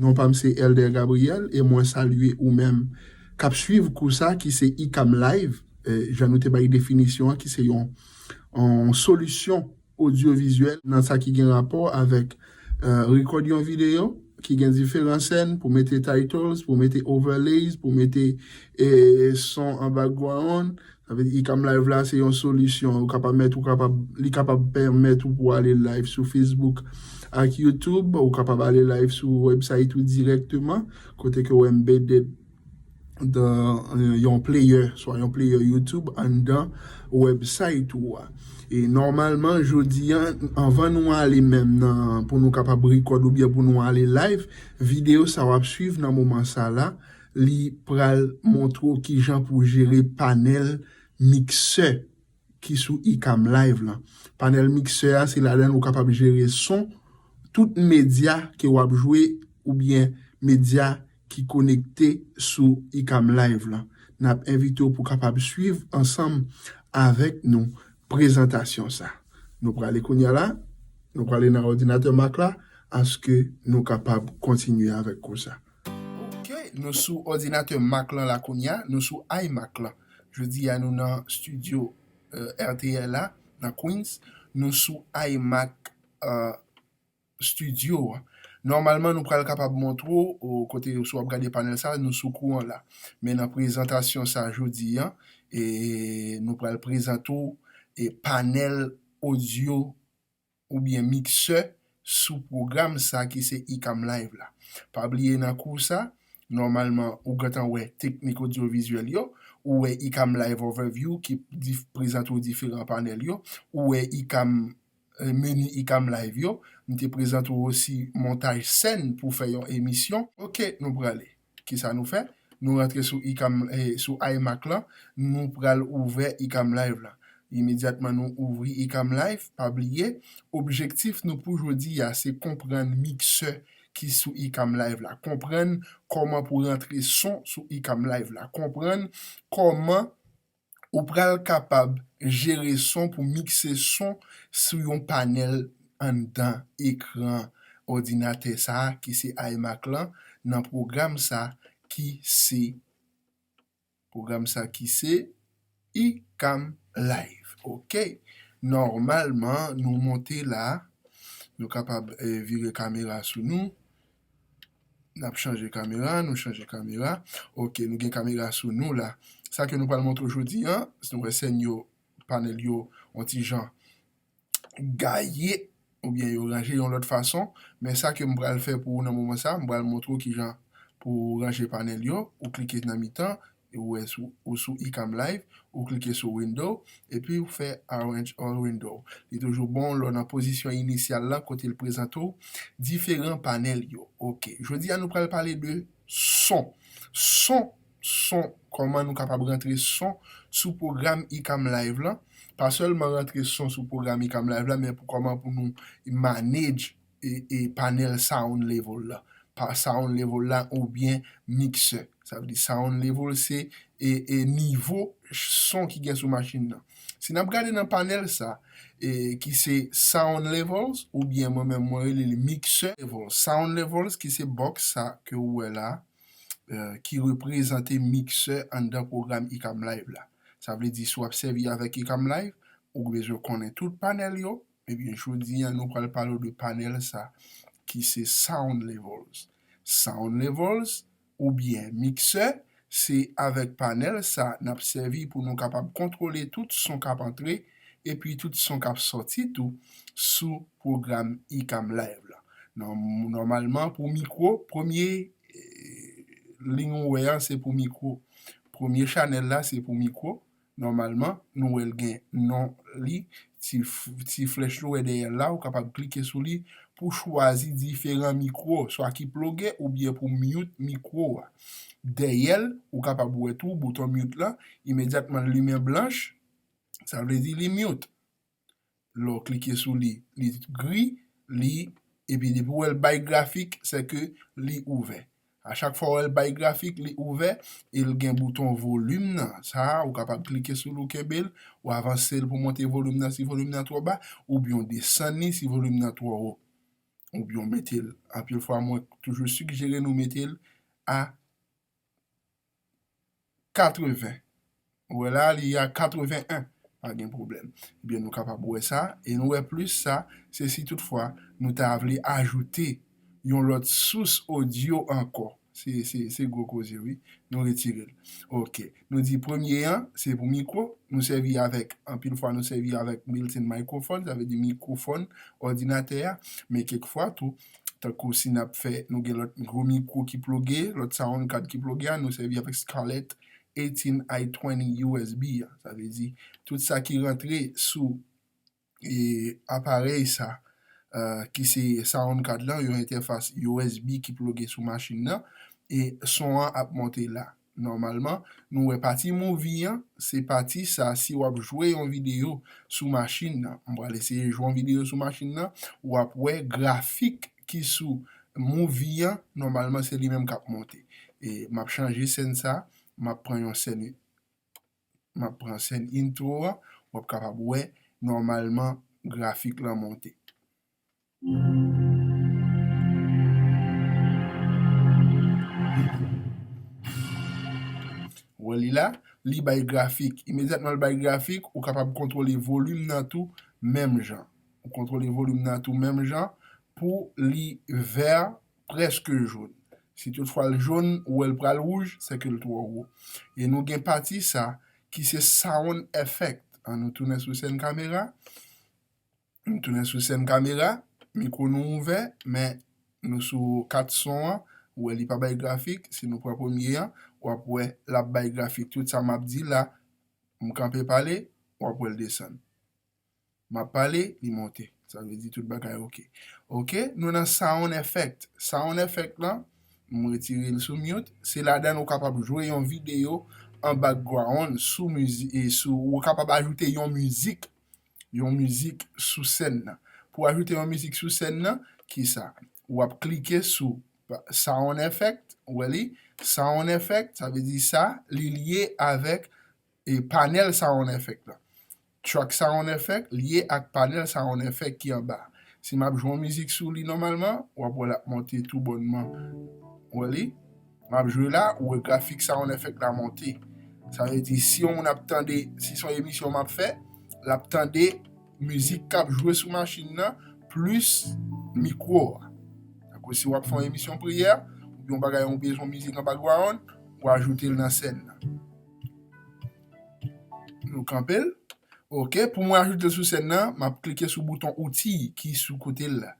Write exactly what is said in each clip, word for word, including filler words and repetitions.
Non pa m se Elder Gabriel e mwen salye ou menm k ap swiv kou sa ki se Icam Live, eh, jan nou te bay definisyon an, ki se yon, yon solisyon odyovizyèl nan sa ki gen rapò avèk, eh, record yon videyo ki gen diferan sèn pou mete titles, pou mete overlays, pou mete, eh, son an background. Sa vle di Icam Live la se yon solisyon. Ou kapab mèt, ou kapab, li kapab pèmèt ou pou ale live sou Facebook ak YouTube. Ou kapab ale live sou website ou dirèkteman, kote ke ou embedded dans, eh, yon player, swa yon player YouTube anndan website ou a. E nòmalman, jodi a, anvan nou ale menm nan, pou nou kapab record oubyen pou nou ale live, videyo sa w ap swiv nan moman sa la, li pral montre w kijan pou jere panèl miksè ki sou Icam Live lan. Panèl miksè a, se ladan l ou kapab jere son, tout medya ke w ap jwe oubyen medya ki konekte sou Icam Live lan. N ap envite w pou kapab swiv ansanm avèk nou prezantasyon sa. Nou prale kounye a la, nou prale nan òdinatè Mac la, aske nou kapab kontinye avèk kou sa. Ok, nou sou òdinatè Mac lan la kounye a, nou sou iMac lan. Jodi a nou nan studio, eh, R T L la, nan Queens. Nou sou iMac, eh, studio a. Nòmalman, nou pral kapab montre w, o, kote si w ap gade panèl sa, nou sou kouran la. Men nan prezantasyon sa jodi a, e nou pral prezante w, e panèl odyo oubyen miksè sou pwogram sa ki se Icam Live la. Pa bliye nan kou sa, nòmalman, ou gentan wè teknik odyovizyèl yo, ou wè Icam Live Overview ki dif-, prezante w diferan panèl yo, ou wè Icam, eh, meni Icam Live yo, m te prezante w osi montaj sèn pou fè yon emisyon. Ok, nou prale. Kisa nou fè? Nou rantre sou Icam, eh, sou iMac lan, nou pral ouvè Icam Live la. Imedyatman nou ouvri Icam Live, pa bliye, objektif nou pou jodi a, se konprann miksè ki sou Icam Live la, konprann kòman pou rantre son sou Icam Live la, konprann kòman ou pral kapab jere son pou mikse son sou yon panèl anndan ekran òdinatè sa a ki se iMac lan, nan pwogram sa ki se, pwogram sa ki se Icam Live. Ok. Nòmalman, nou monte la, nou kapab, eh, vire kamera sou nou. N ap chanje kamera, nou chanje kamera. Ok, nou gen kamera sou nou la. Sa ke nou pral montre jodi a, si nou wè sèn yo, panèl yo, yon ti jan gaye, oubyen yo ranje yon lòt fason. Men sa ke m pral fè pou ou nan moman sa, m pral montre w kijan pou w ranje panèl yo. Ou klike nan mitan, e ou wè sou, ou sou Icam Live, ou klike sou Window, epi ou fè Arrange All Window. Li toujou bon lè w nan pozisyon inisyal la, kote l prezante w diferan panèl yo. Ok, jodi a nou pral pale de son. Son, son, kòman nou kapab rantre son sou pwogram Icam Live lan. Pa sèlman rantre son sou pwogram Icam Live la, men pou kòman pou nou manage e, e panèl sound level la. Pa sound level la oubyen mixer. Sa vle di sound level se e, e nivo son ki gen sou machin nan. Si n ap gade nan panèl sa, e, ki se sound levels, oubyen mwen menm mwen rele li mixer level. Sound levels ki se box sa ke ou wè la, e, ki reprezante mixer anndan pwogram Icam Live la. Sa vle di si w ap sèvi avèk Icam Live, ou bezwen konnen tout panèl yo, ebyen, jodi a, nou pral pale w de panèl sa, ki se sound levels. Sound levels, oubyen mixer, se avèk panèl sa n ap sèvi pou nou kapab kontwole tout son k ap antre, epi tout son k ap sòti tou sou pwogram Icam Live la. Nò-, nòmalman, pou mikwo, premye, eh, liy ou wè a, se pou mikwo. Premye chanèl la, se pou mikwo. Nòmalman, nou wè l gen non li, ti f-, ti flèch nou wè dèyè l la, ou kapab klike sou li pou chwazi diferan mikwo, swa ki ploge oubyen pou mute mikwo a. Dèyè l, ou kapab wè tou bouton mute la, imedyatman l limen blanch, sa vle di li mute. Lè w klike sou li, li gri, li, epi depi w wè l bay grafik, se ke li ouvè. A chak fwa w wè l bay grafik, li ouvè, e l gen bouton volim nan. Sa a, ou kapab klike sou li, w kenbe l, w avanse l pou monte volim nan si volim nan twò ba, oubyen w desann li si volim nan twò wo. oubyen w mete l. Anpil fwa, mwen toujou sijere nou mete l a katreven. Ou wè la, li a katreven en. Pa gen pwoblèm. Ebyen, nou kapab wè sa, e nou wè plis sa, se si toutfwa nou ta vle ajoute yon lòt sous odyo ankò. Se, se, se gwo koze, wi. Nou retire l. Ok. Nou di premye an, se pou mikwo. Nou sèvi avèk, anpil fwa, nou sèvi avèk built-in microphone, sa vle di mikwofòn òdinatè a. Men kèk fwa tou, tankou si n ap fè, nou gen lòt gwo mikwo ki ploge, lòt sound card ki ploge a, nou sèvi avèk Scarlett eighteen I twenty U S B a. Sa vle di, tout sa ki rantre sou e aparèy sa, eh, ki se sound card lan, yon entèfas U S B ki ploge sou machin nan, e son an ap monte la. Nòmalman, nou wè pati movie an, se pati sa, si w ap jwe yon videyo sou machin nan, m pral eseye jwe yon videyo sou machin nan, w ap wè grafik ki sou movie an, nòmalman se li menm k ap monte. E m ap chanje sèn sa, m ap pran yon sèn M ap pran sèn intro an, w ap kapab wè nòmalman grafik lan monte. Wè li la, li bay grafik. Imedyatman l bay grafik, ou kapab kontwole volim nan tou menm jan. Ou kontwole volim nan tou menm jan pou li vè prèske jòn. Si toutfwa l jòn, ou wè l pral wouj, se ke l twò wo. E nou gen pati sa ki se sound effect. Ann nou tounen sou sèn kamera. Nou tounen sou sèn kamera. Mikwo nou ouvè, men nou sou kat son an. Ou wè li pa bay grafik. Si nou pran premye an, w ap wè l ap bay grafik. Tout sa m ap di la, m kanpe pale, w ap wè l desann. M ap pale, li monte. Sa vle di tout bagay ok. Ok, nou nan sound effect. Sound effect lan, m retire l sou mute. Se ladan l ou kapab jwe yon videyo an background sou mizik, e sou, ou kapab ajoute yon mizik, yon mizik sou sèn nan. Pou ajoute yon mizik sou sèn nan, kisa? W ap klike sou pa-, sound effect, ou wè li, sound effect, sa vle di sa, li lye avèk e panèl sound effect la. Track sound effect lye ak panèl sound effect ki anba. Si m ap jwe yon mizik sou li nòmalman, w ap wè l ap monte tou bònman. Ou wè li? M ap jwe la, ou wè grafik sound effect la monte. Sa vle di, si yon moun ap tande, si se yon emisyon m ap fè, l ap tande mizik k ap jwe sou machin nan, plis mikwo a. Tankou si w ap fè yon emisyon priyè, oubyen yon bagay, ou bezwen mizik an background, ou ajoute l nan sèn nan. Nou kanpe l. Ok, pou mwen ajoute l sou sèn nan, m ap klike sou bouton outil ki sou kote l la.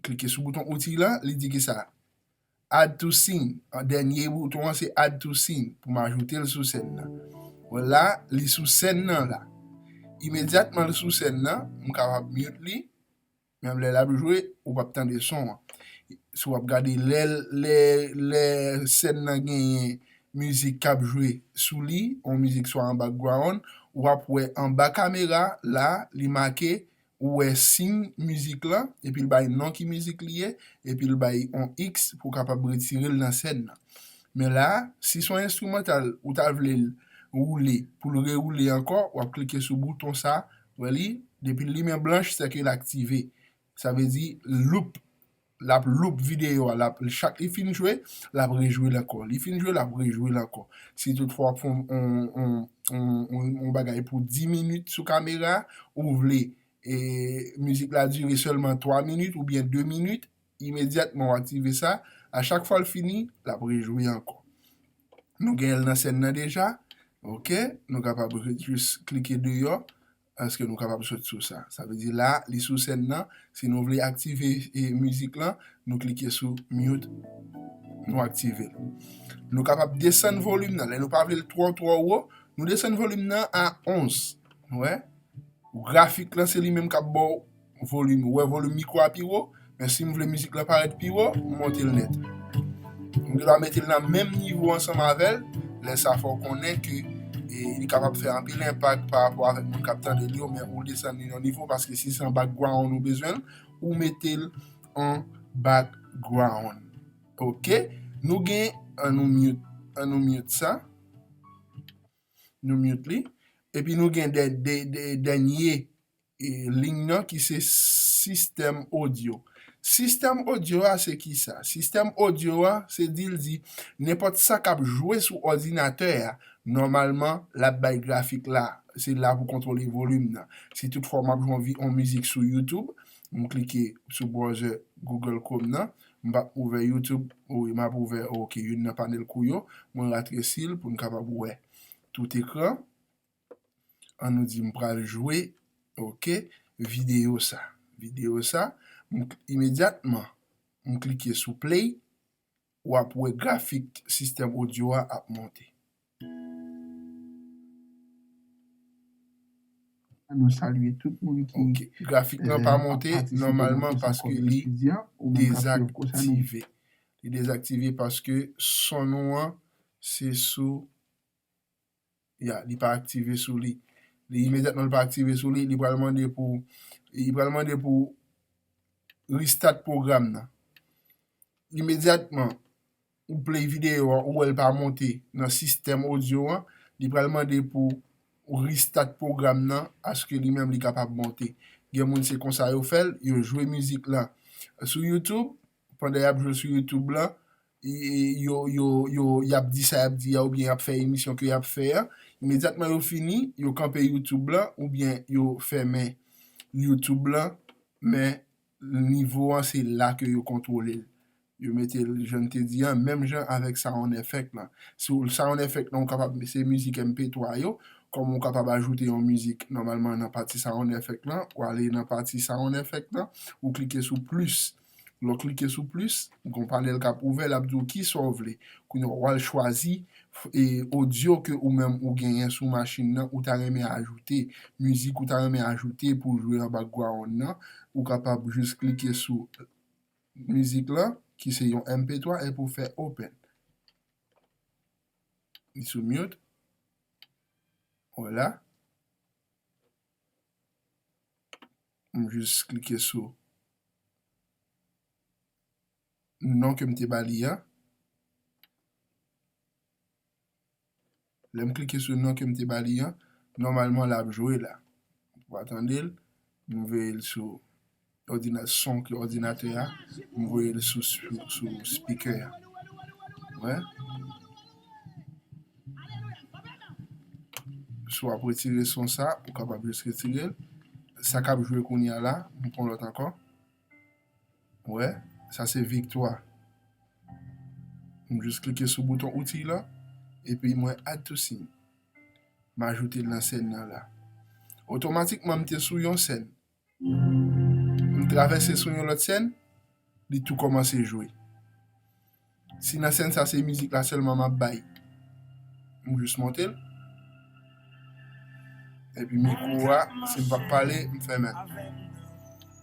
Klike sou bouton outil la, li di ki sa? Add to scene. An dènye bouton an se add to scene pou m ajoute l sou sèn nan. Wè la, li sou sèn nan la. Imedyatman l sou sèn nan, m kapab mute li. Menm lè l ap jwe, ou p ap tande son an. Si w ap gade lè, lè, lè sèn nan genyen mizik k ap jwe sou li, yon mizik swa an background, w ap wè anba kamera la, li make, ou wè siy mizik lan, epi l bay non ki mizik li ye, epi l bay yon X pou w kapab retire l nan sèn nan. Men la, si se yon enstrimantal, ou ta vle l woule, pou l rewoule ankò, w ap klike sou bouton sa, wè li, depi l limen blanch, se ke l aktive. Sa vle di, loop, l ap loop videyo a, l ap, chak li fin jwe, l ap rejwe l ankò. Li fin jwe, l ap rejwe l ankò. Si toutfwa w ap fè yon, yon, yon, yon, yon, yon bagay pou dis minit sou kamera, ou vle, e mizik la dire sèlman twa minit oubyen de minit, imedyatman w aktive sa, a chak fwa l fini, l ap rejwe ankò. Nou genyen l nan sèn nan deja. Ok, nou kapab re-, jis klike deyò, paske nou kapab sot sou sa. Sa vle di la, li sou sèn nan, si nou vle aktive, e, mizik lan, nou klike sou mute, nou aktive l. Nou kapab desann volim nan. Lè nou pa vle l twò, twò wo, nou desann volim nan a onz. Wè? Grafik lan se li menm k ap ba w volim. Ou wè volim mikwo a pi wo, men si m vle mizik lan parèt pi wo, m monte l nèt. M gen dwa mete l nan menm nivo ansanm avè l. Lè sa fè w konnen ke, e, li kapab fè anpil enpak pa rapò avèk moun k ap tande l yo, men ou desann li yon nivo, paske si se an background ou bezwen l, ou mete l an background. Ok? Nou gen, an nou mute, an nou mute sa. Nou mute li. Epi nou gen dè-, dè-, dè-, dènye, e, liy nan ki se sistèm odyo. Sistèm odyo a se kisa? Sistèm odyo a, se di l di nenpòt sa k ap jwe sou òdinatè a, nòmalman, l ap bay grafik la. Se la pou kontwole volim nan. Si toutfwa m ap jwe yon vi-, yon mizik sou YouTube, m klike sou browser Google Chrome nan, m p ap ouvè YouTube, wi, m ap ouvè, ok, youn nan panèl kou yo, mwen ratresil pou n kapab wè tout ekran. An nou di m pral jwe, ok, videyo sa. Videyo sa, m, imedyatman, m klike sou play, w ap wè grafik sistèm odyo a ap monte. Nou salye tout moun ki, ok, grafik lan pa, eh, monte ap patisipe nòmalman nan paske li etidyan, ou menm k ap swiv kou sa, nou dezaktive. Li dezaktive paske son nou an, se sou Ya, li pa aktive sou li. Li imedyatman li pa aktive sou li, li pral mande pou, li pral mande pou restart pwogram nan. Imedyatman ou play videyo a, ou wè l pa monte nan sistèm odyo an, li pral mande pou ou restart pwogram nan, aske li menm li kapab monte. Gen moun se konsa yo fè l, yo jwe mizik lan sou YouTube, pandan y ap jwe l sou YouTube lan, e, e, yo, yo, yo, y ap di sa y ap di a, oubyen y ap fè emisyon ke y ap fè a. Imedyatman yo fini, yo kanpe YouTube lan, oubyen yo fèmen YouTube lan, men nivo an, se la ke yo kontwole l. Yo mete l, jan m te di an, menm jan avèk sound effect lan. Si w, sound effect lan, ou kapab, se mizik M P twa yo, kòm ou kapab ajoute yon mizik, nòmalman nan pati sound effect lan, ou ale nan pati sound effect lan, ou klike sou plis. Lè w klike sou plis, gon panèl k ap ouvè, l ap di w kisa w vle. Kounye a, w al chwazi, f-, e, odyo ke ou menm ou genyen sou machin nan, ou ta renmen ajoute, mizik ou ta renmen ajoute pou jwe an background nan. Ou kapab jis klike sou mizik lan, ki se yon M P twa, epi w fè open. Li sou mute. Vwala. M jis klike sou non ke m te ba li an. Lè m klike sou non ke m te ba li an, nòmalman l ap jwe la. Ou pa tande l, m voye l sou òdina-, son ki òdinatè a, m voye l sou, sou, sou speaker a. Wè. Si w ap retire son sa, ou kapab jis retire l. Sa k ap jwe kounye a la, m pran lòt ankò. Wè, sa se viktwa. M jis klike sou bouton outil lan, epi mwen add to scene. M ajoute l nan sèn nan la. Otomatikman, m te sou yon sèn. M travèse sou yon lòt sèn, li tou kòmanse jwe. Si nan sèn sa se mizik la sèlman m ap bay, m jis monte l. Epi mikwo a, si m p ap pale, m fèmen l.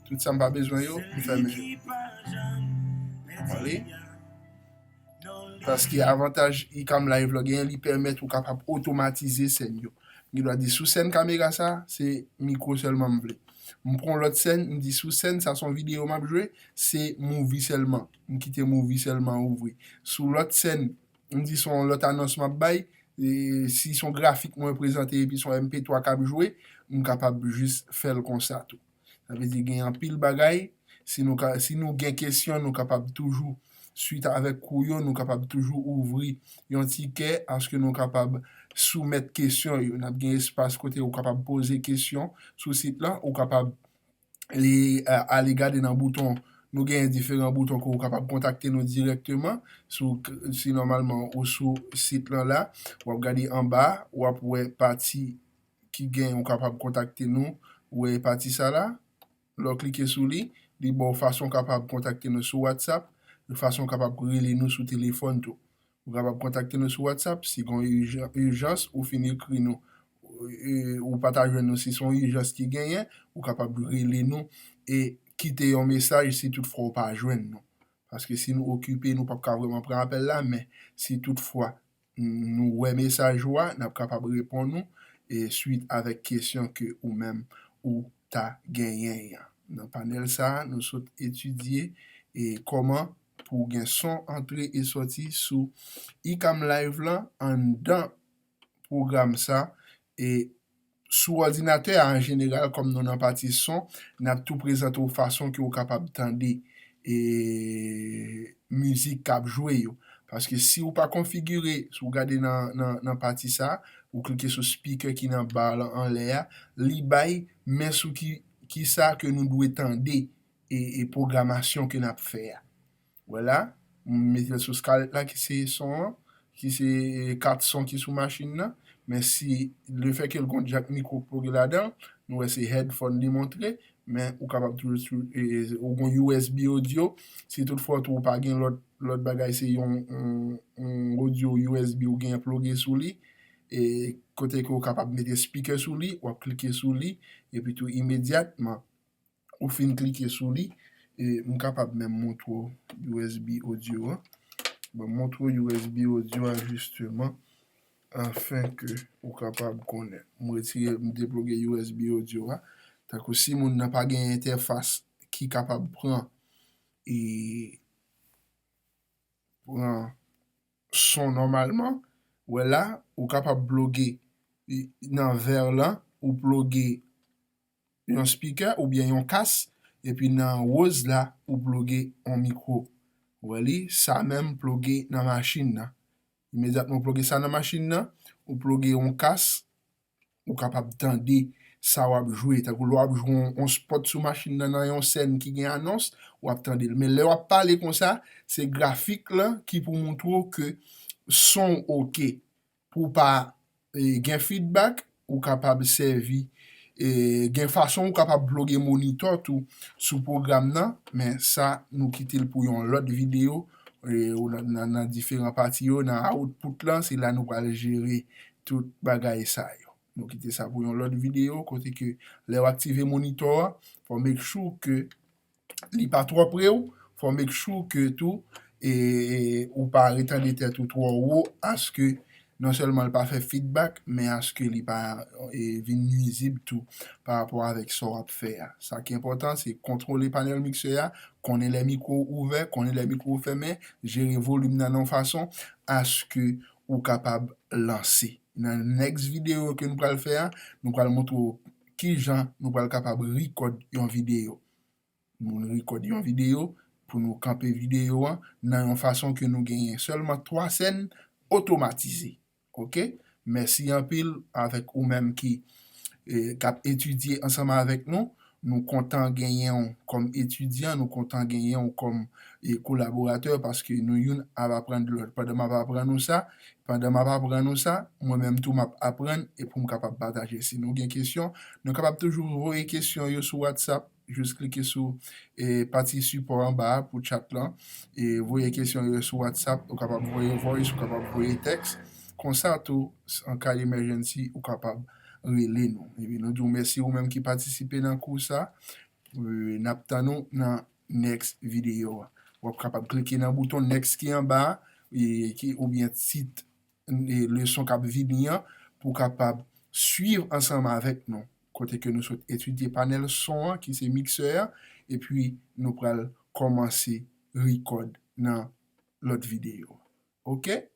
Tout sa m pa bezwen yo, m fèmen yo. Wale. Paske avantaj Icam Live la genyen, li pèmèt ou kapab otomatize sèn yo. M gen dwa di sou sèn kamera sa, se mikwo sèlman m vle. M pran lòt sèn, m di sou sèn, sa se yon videyo m ap jwe, se movie sèlman. M kite movie sèlman ouvri. Sou lòt sèn, m di se yon lòt anons m ap bay, e si se yon grafik mwen prezante epi se yon M P twa k ap jwe, m kapab jis fè l konsa tou. Sa vle di gen anpil bagay, si nou ka, si nou gen kesyon, nou kapab toujou, swit avèk kou yo, nou kapab toujou ouvri yon ti kè, aske nou kapab soumèt kesyon yo. N ap gen espas kote ou kapab poze kesyon sou sit lan, ou kapab li, a, ale gade nan bouton, nou gen diferan bouton ke ou kapab kontakte nou dirèkteman, sou, si nòmalman ou sou sit lan la, w ap gade anba, w ap wè pati ki gen, ou kapab kontakte nou, ou wè pati sa la, lè w klike sou li, li ba w fason w kapab kontakte nou sou WhatsApp, fason w kapab rele nou sou telefòn tou. Ou kapab kontakte nou sou WhatsApp, si gen yon ijan-, ijans, ou fin ekri nou. E, ou pa ta jwenn nou, si se yon ijans ki genyen, ou kapab rele nou e kite yon mesaj si toutfwa ou pa jwenn nou. Paske si nou okipe, nou p ap ka vrèman pran apèl la, men si toutfwa nou wè mesaj ou a, n ap kapab reponn ou, e swit avèk kesyon ke ou menm ou ta genyen an. Nan panèl sa a, nou sot etidye, e, kòman pou gen son antre e sòti sou Icam Live lan anndan pwogram sa, e sou òdinatè a an jeneral, kòm nou nan pati son, n ap tou prezante w fason ke w kapab tande, e, mizik k ap jwe yo. Paske si ou pa konfigire, si w gade nan, nan, nan pati sa, ou klike sou speaker ki nan ba la anlè a, li bay men sou ki, ki sa ke nou dwe tande e, e pwogramasyon ke n ap fè a. Vwala, m mete l sou scarlett la ki se son an, ki se, e, kat son ki sou machin nan. Men si, lefètke l gon jack mikwo k ploge ladan l, nou wè se headphone li montre, men ou kapab toujou sou, e, ou gon U S B audio. Si toutfwa tou ou pa gen lòt, lòt bagay, se yon, yon, yon audio U S B ou gen ploge sou li, e kote ke ou kapab mete speaker sou li, w ap klike sou li, epi tou imedyatman, ou fin klike sou li, e m kapab menm montre w U S B audio an. Bon, montre w U S B audio an jisteman, afin ke ou kapab konnen. M retire, m deploge U S B audio a. Tankou si moun nan pa gen entèfas ki kapab pran, e, pran son nòmalman, wè la, ou kapab ploge, e, nan vè lan, ou ploge yon speaker oubyen yon kas, epi nan woz la, ou ploge yon mikwo. Ou wè li, sa menm ploge nan machin nan. Imedyatman ou ploge sa nan machin nan, ou ploge yon kas, ou kapab tande sa w ap jwe. Tankou lè w ap jwe yon, yon spot sou machin nan, nan yon sèn ki gen anons, w ap tande l. Men lè w ap pale konsa, se grafik lan ki pou montre w ke son w oke. Pou w pa, e, gen feedback, ou kapab sèvi, e, gen fason ou kapab ploge monitò tou sou pwogram nan, men sa, nou kite l pou yon lòt videyo, e, ou nan, nan, nan diferan pati yo, nan output lan, se la nou pral jere tout bagay sa yo. Nou kite sa pou yon lòt videyo, kote ke lè w aktive monitò a, fò make sure ke li pa twò pre w, fò make sure ke tou, e, ou pa retande tèt ou twò wo, aske non sèlman l pa fè feedback, men aske li pa, e, vin nwizib tou pa rapò avèk sa w ap fè a. Sa ki enpòtan, se kontwole panèl miksè a, konnen lè mikwo ouvè, konnen lè mikwo fèmen, jere volim nan yon fason aske ou kapab lanse. Nan next videyo ke nou pral fè a, nou pral montre w kijan nou pral kapab record yon videyo. Moun record yon videyo, pou nou kanpe videyo an nan yon fason ke nou genyen sèlman twa sèn otomatize. Oke? Mèsi anpil avèk ou menm ki, e, k ap etidye ansanm avèk nou. Nou kontan genyen w kòm etidyan, nou kontan genyen w kòm, e, kolaboratè, paske nou youn ap aprann de lòt. Pandan m ap aprann ou sa, pandan m ap aprann ou sa, mwen menm tou m ap aprann e pou m kapab pataje. Si nou gen kesyon, nou kapab toujou voye kesyon yo sou WhatsApp. Jis klike sou, e, pati sipò anba a pou chat lan. E voye kesyon yo sou WhatsApp, ou kapab voye voice, ou kapab voye text. Konsa tou, an ka de emergency, ou kapab rele nou. Epi nou di w mèsi ou menm ki patisipe nan kou sa. E, n ap tann ou nan next videyo a. W ap kapab klike nan bouton next ki anba a, e, ki, oubyen tit, e, leson k ap vini an, pou w kapab swiv ansanm avèk nou. Kote ke nou sot etidye panèl son an, ki se miksè a, epi nou pral kòmanse record nan lòt videyo. Oke?